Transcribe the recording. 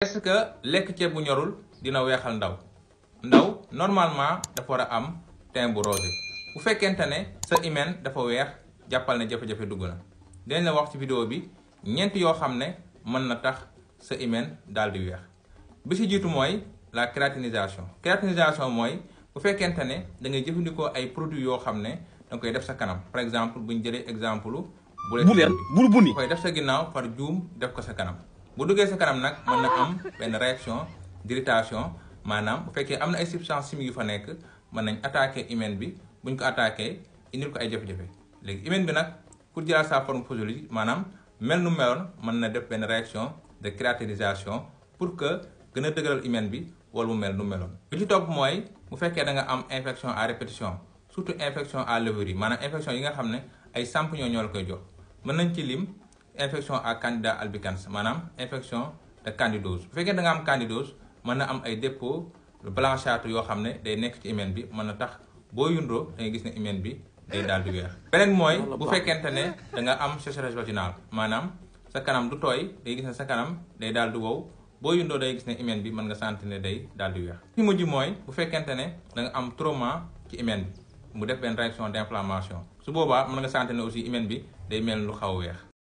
est-ce que lekk ceeb bu ñorul dina weexal ndaw normalement dafa war a am teint bu rosé. bu fekkente ne sa hymen dafa weex jàppal ne jafe-jafe dugg na. dinañ la wax ci vidéo bi ñeent yoo xam ne mën na tax sa hymen daal di weex. bi ci jiitu mooy la kératinisation. Kératinisation mooy bu fekkente ne da ngay jëfandikoo ay produits yoo xam ne da nga koy def sa kanam. par exemple bu ñu jëlee exemple bul buni koy def sa ginnaaw par juum def ko sa kanam. bu duggee sa kanam nag mën na am benn réaction d'irritation maanaam bu fekkee am na ay substances chimiques yu fa nekk mën nañ attaquer hymen bi buñ ko attaquer indil ko ay jafe-jafe. léegi hymen bi nag pour jëlaat sa forme physiologique maanaam mel nu meloon mën na def benn réaction de kératinisation pour que gën a dëgëral hymen bi wala mu mel nu meloon. bi ci topp mooy bu fekkee da nga am infection à répétition surtout infection à levure maanaam infection yi nga xam ne ay champignons ñoo la koy jox mën nañ ci lim. infection à Candida albicans maanaam infection de candidose bu fekkee da nga am candidose mën na am ay dépôt blanchâtre yoo xam ne day nekk ci hymen bi mën na tax boo yundoo da ngay gis ne hymen bi day daal di weex. beneen mooy bu fekkente ne da nga am sécheresse vaginale maanaam sa kanam du tooy day gis ne sa kanam day daal di wow boo yundoo day gis ne hymen bi mën nga sentir ne day daal di weex. fi mujj mooy bu fekkente ne da nga am trauma ci hymen bi mu def benn réaction d'inflammation su boobaa mën nga sentir ne aussi hymen bi day mel lu xaw a weex.